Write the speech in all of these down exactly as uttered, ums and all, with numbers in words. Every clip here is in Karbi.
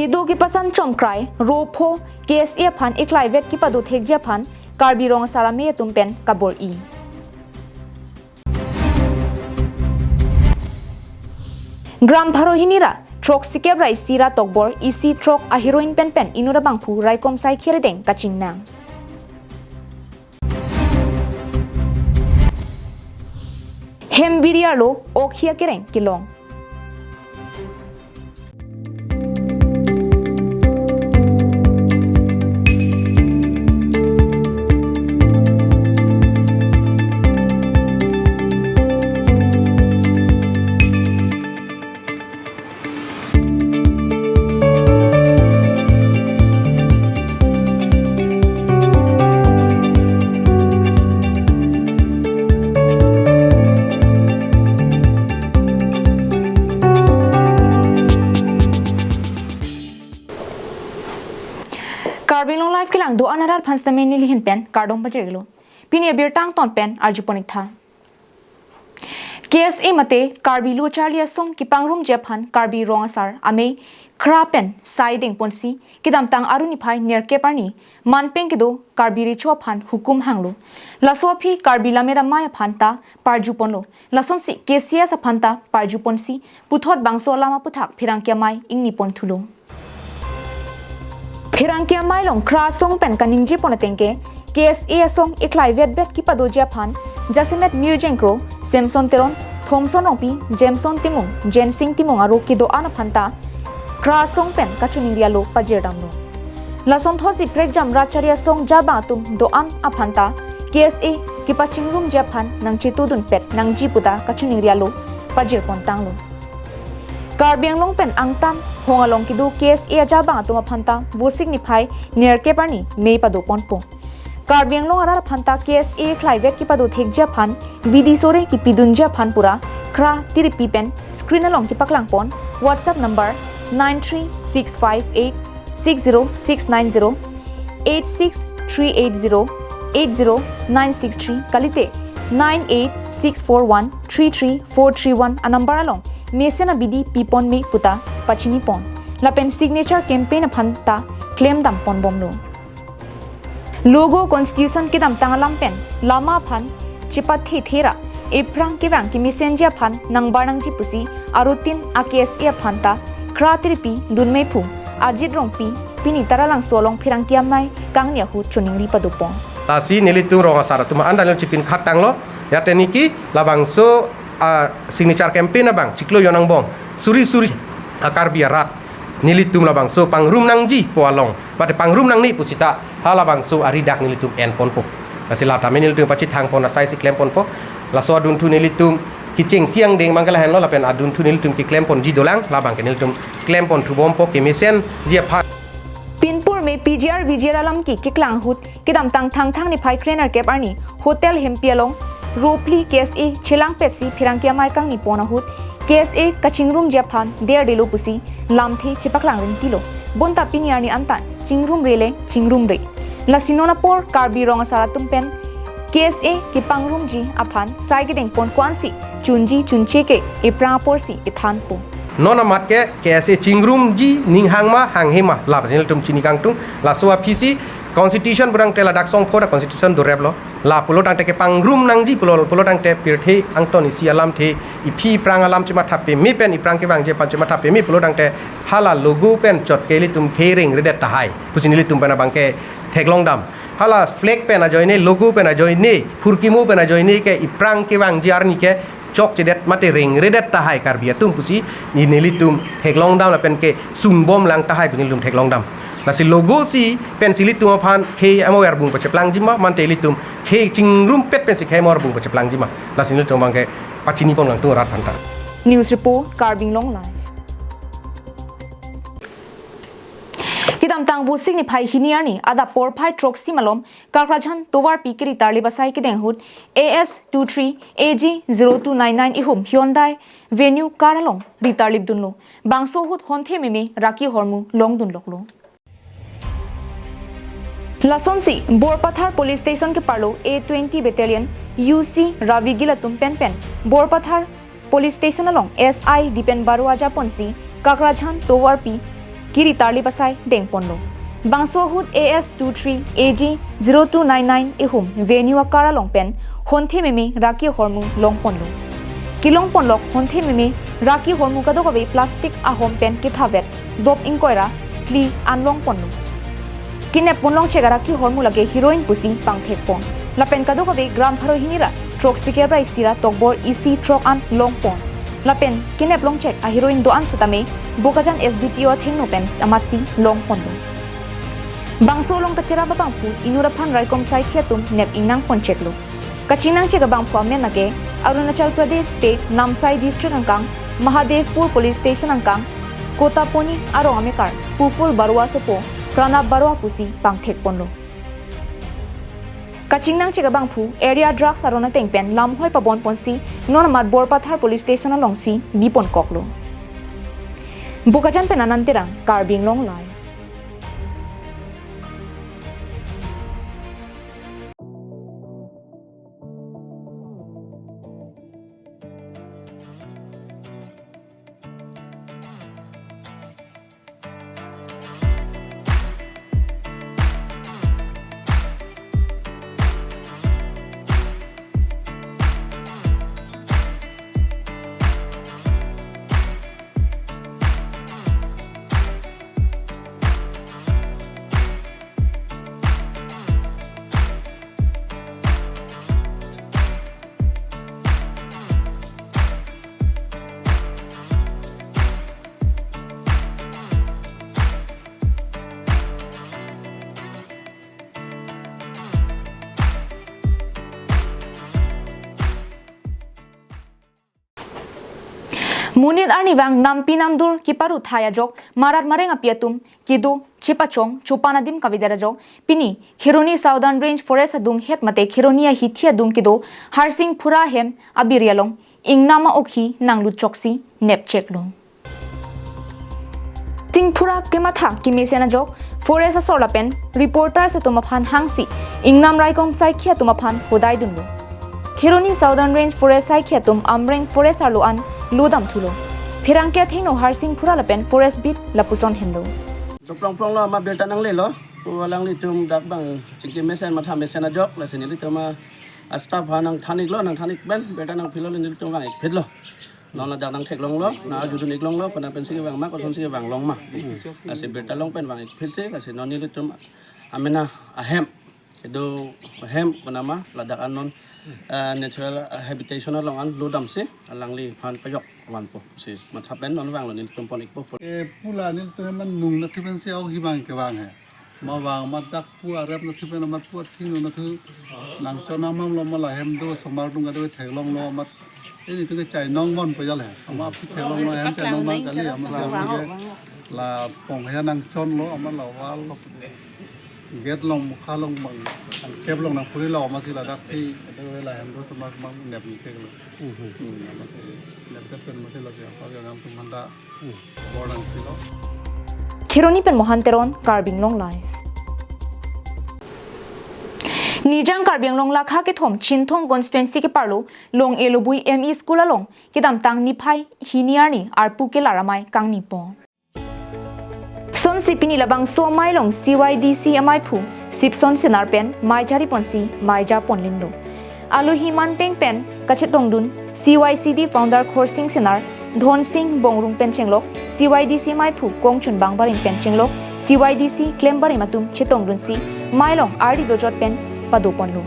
Kedo kepasan chomkrai, ro pho, K S A aphan eklaivet kepado thekji aphan, Karbi Rong Asar Amei atum pen kabor-i. Gram pharo hini ra throksikep ra isi ra tokbor isi throk a heroin pen pen inut abangphu raikom sai khereng kachingnang. Hem biri arlo ok hia kereng kelong. Karbi Anglong Live kelang do-an arat aphan sitame neli ahin pen kardom pajirlo. Pini abirta angton pen arjupon-ik tha. K S A mate Karbi Lo Charli Asong kepangrumji aphan Karbi Rong Asar Amei khra pen sai dengponsi kedamtang Aru niphai nerkep arni manpeng kedo Karbi Recho aphan hukum hanglo. Laso aphi Karbi Lammet Amei aphan ta parjuponlo. Lasonsi K C S aphan ta parjuponsi puthot bangso alam aputhak pherangke amei ingniponthulo. Pherangke amei along khra asong pen kaningjepon ateng ke K S A asong eklaivetvet kepadoji aphan jasemet Mir Jengkro, Samson Teron, Thomson Rongpi, Jameson Timung, Jensing Timung aro kedo-an aphan ta khra asong pen kachiningri alo pajirdamlo. Lasonthotsi prekjam rat charli asong jabang atum do-an aphan ta K S A kepachingrumji aphan nangchetudunpet nangji puta kachiningri alo pajirpontanglo. Karbi Anglong pen angtan hong along kedo K S A ajabang atum aphan ta Vosik niphai nerkep arni mei padoponpo. Karbi Anglong arat aphan ta K S A eklaivet kepado thekji aphan bidi sore kepidunji aphan pura khra tiripi pen screen along kepaklangpon WhatsApp number nine three six five eight six zero six nine zero, eight six three eight zero eight zero nine six three kalite nine eight six four one three three four three one a number along mesen abidi pipon me puta pachinipon. Lapen signature campaign aphan ta klemdamponbomlo. Logo constitution kedamtang alam pen lama aphan chepathethe ra ephrang kevang kemesenji aphan nangbar nangji pusi arutin a K S A aphan ta khra tiripi dunmeiphu Ajit Rongpi pini Taralangso along pherangke amei kangni ahut chiningri padopon. Lasi nelitum rong asar atum an Daniel chipin khat tanglo, ya teniki labangso a signature campaign abang chiklo jon angbong suri suri a Karbi arat nelitum labangso pangrum nangji pu along, mate pangrum nangne pusita halabangso aridak nelitum enponpo. Lasi la tame nelitum pachethangpon asai si klemponpo. Laso adunthu nelitum kechengsi angdeng abang ke lahenlo, lapen adunthu nelitum keklemponji dolang, labang ke nelitum klemponthubompo kemesenji aphan. Pinpur me P G R V G R alam ke keklang ahut kedamtang Thangthang niphai krenerkep arni Hotel Hempi along ro phli K S A chelangpetsi pherangke amei kangnipon ahut K S A kachingrumji aphan derdelo pusi lamthe chepaklang ringtilo. Bonta pini arni anta chingrumre le chingrumre. Lasi non apor Karbi Rong Asar atum pen K S A kepangrumji aphan sai kedengpon ko-ansi chunji chunche ke ephrang aporsi ethanpo. Non amat ke K S A chingrumji ning hang ma hanghe ma lapusi nelitum chini kangtung. Laso aphisi constitution pulotangte ladak songpho ta constitution doreplo. La pulotangte kepangrum nangji pulo, pulotangte pirthe angton isi alamthe iphi ephrang alam chematha peme pen ephrang kevangji aphan chematha peme pulotangte hala logo pen chot ke ilitum kherengredet tahai pusi nelitum pen abang ke theklongdam. Hala flag pen ajoine, logo pen ajoine, phurkimo pen ajoine ke ephrang kevangji arni ke chokchedet mate rengredet tahai Karbi atum pusi nelitum theklongdam lapen ke sungbomlang tahai pu nelitum theklongdam. Lasi logo si pensi ilitum aphan khei amo arbung pacheplangji ma, mante ilitum khei chingrumpet pensi khei amo arbung pacheplangji ma. Lasi nelitum abang ke pachinipon kangtung rat aphan ta. News report, Karbi Anglong Live. Kedamtang Vosik niphai hini arni adap porphai throksi malom Kakrajhan tovarpi keritarlip asai kedeng ahut A S two three A G zero two nine nine ihum Hyundai Venue car along ritarlipdunlo. Bangso ahut honthe meme raki hormu longdunloklo. Lasonsi Borpathar Police Station keparlo A twenty Battalion U C Ravi Gill atum penpen Borpathar Police Station along S I Dipen Baruah ajaponsi Kakrajhan tovarpi kiri tarlip asai dengponlo. Bangso ahut A S two three A G zero two nine nine ehum venue akar along pen honthe meme raki ahormu longponlo. Kelongponlok honthe meme raki ahormu kadokave plastic ahom pen kethavet dop ingkoi ra phli an longponlo. Kenep ponlong chek araki ahormu lake heroin pusi pangthekpon. Lapen kadokave gram pharo hini ra throksi kep ra isi ra tokbor isi throk an longpon. Lapen kenep long chek a heroin do-an setame Bokajan S D P O athengno pen amatsi longponlo. Bangso along kacherap abangphu inut aphan raikom saikhi atum nep ingnang poncheklo. Kachingnang chek abangphu amen lake Arunachal Pradesh State Namsai District angkang Mahadevpur Police Station angkang Kotaponi arong amekar Puful Barua sopo Pranab Barua pusi pangthekponlo. Kachingnang chek abangphu area drugs aron ateng pen lamhoi pabon ponsi non amat Borpathar Police Station alongsi biponkoklo. Bokajan pen Anand Terang, Karbi Anglong Live. Monit arnivang nampi namdur kiparu thai ajok marat mareng api atum kedo chepachong chopan adim kavedet ajok pini Kheroni Southern Range Forest adunghet mate Kheroni ahithi adung kedo Harsing Phura ahem abiri along ingnam a-okhi nanglut choksi nepcheklo. Harsing Phura kematha kemesen ajok forest asor lapen reporters atum aphan hangsi ingnam raikom saikhi atum aphan hodai dunlo. Kheroni Southern Range Forest saikhi atum Amreng Forest arlo an lodam thulo. Pherangke athengno Harsing Phura lapen forest beat lapuson henlo. Doprong prong lo ama birta nanglelo. Pu alanglitum dak bang chingki mesen matha mesen ajok lasi nelitum a staff ha nangthan-iklo, nangthan-ik pen birta nangphilo, nelitum vang-ik phitlo. Non ladak nangtheklonglo, nang arjudun-iklonglo, kona pensi kevang ma, kosonsi kevang long ma. Lasi birta long pen vang-ik phitsi, lasi non nelitum amena ahem, kedo ahem kona ma ladak an non, eh, natural habitation along an lodamsi alangliphan pajok vanpo si matha pen non vanglo, nelitum pon-ikpo. E pu la nelitum hem an nung nathu pensi a-okhi vang kevang he. Ma vang amat dak pu arep nathu pen amat pu athengno nathu nangchon amam lo, ma la hem do osomar adung kado theklonglo amat. Ini tu ke chainong mon pejal he. Ama aphi theklonglo hem chainong mang kali, ama la hem ke la pong he nangchonlo, ama la wall gate along mukha along bang kep along nangphurilo, ama si ladaksi do la hem do osomar mang nep ningcheklo. Hmm, ama si nep nep pen ama si lasi apa ya nangtum handa. Kheroni pen Mohan Teron, Karbi Anglong Live. Nijang Karbi Anglong lakha kethom Chinthong constituency keparlo Long Elobui M E School along kedamtang niphai hini arni arpu kelar amei kangnipo. Sonsi pini labangso amei along C Y D C amaiphu Sipson Senar pen mei jari ponsi mei ja ponlinlo. Alohi manpeng pen kachetongdun C Y C D founder Khorsing Senar, Dhonsing Bongrung pen chenglok, C Y D C amaiphu Kongchunbang Barim pen chenglok, C Y D C klem barim atum chetongdunsi mei along ardi dojot pen padoponlo.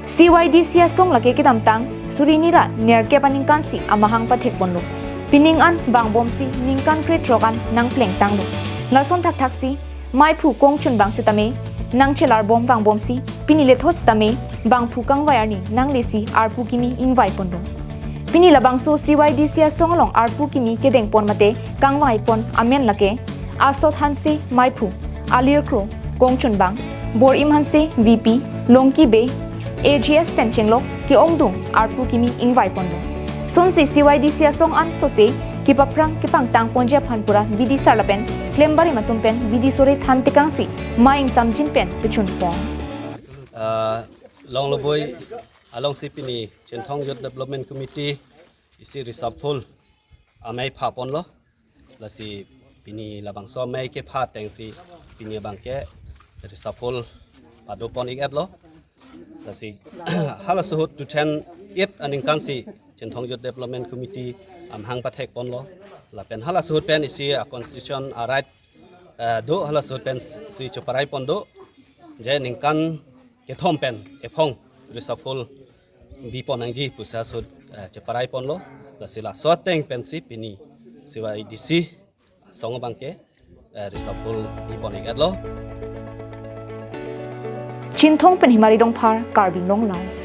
C Y D C asong lake kedamtang suri hini ra nerkep aningkansi amahang pathekponlo. Pining an vangbomsi ningkan krethrok an nangplengtanglo. Lason thakthaksi maiphu Kongchunbang setame nangchelarbom vangbomsi pini lethot setame bangphu kangvai arni nanglesi arpu kimi ingvaiponlo. Pini labangso C Y D C asong along arpu kimi kedengpon mate kangvaipon amen lake Asot Hanse maiphu, Alir Kro, Kongchunbang, Borim Hanse V P, Longki Bey, A G S pen chenglok ke-ongdung arpu kimi ingvaiponlo. Sonsi C Y D C asong an sose kepaphrang kepangtangponji aphan pura bidi sar lapen klem barim atum pen bidi sore than tekangsi mei ingsamjin pen pechunpon. Ah, Long Elobui alongsi pini Chinthong Youth Development Committee isi reshuffle amei phaponlo. Lasi Pini labangso amei kepha atengsi pini abangke reshuffle padopon ik-etlo. Lasi halaso ahut two thousand eight aningkansi Chinthong Youth Development Committee amahang pathekponlo. Lapen halaso ahut pen isi a constitution a right, eh, do, halaso ahut pensi cheparai pon do. Je ningkan kethom pen ephong reshuffle bipon nangji pusi halaso ahut, eh, cheparai ponlo. Lasi laso ateng pensi pini C Y D C asong abangke, eh, reshuffle bipon ik-etlo. Chinthong pen Himari Dongphar, Karbi Anglong Live.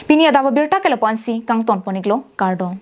Pini adap abirta ke lapu-ansi kangtonpon iklo, kardom.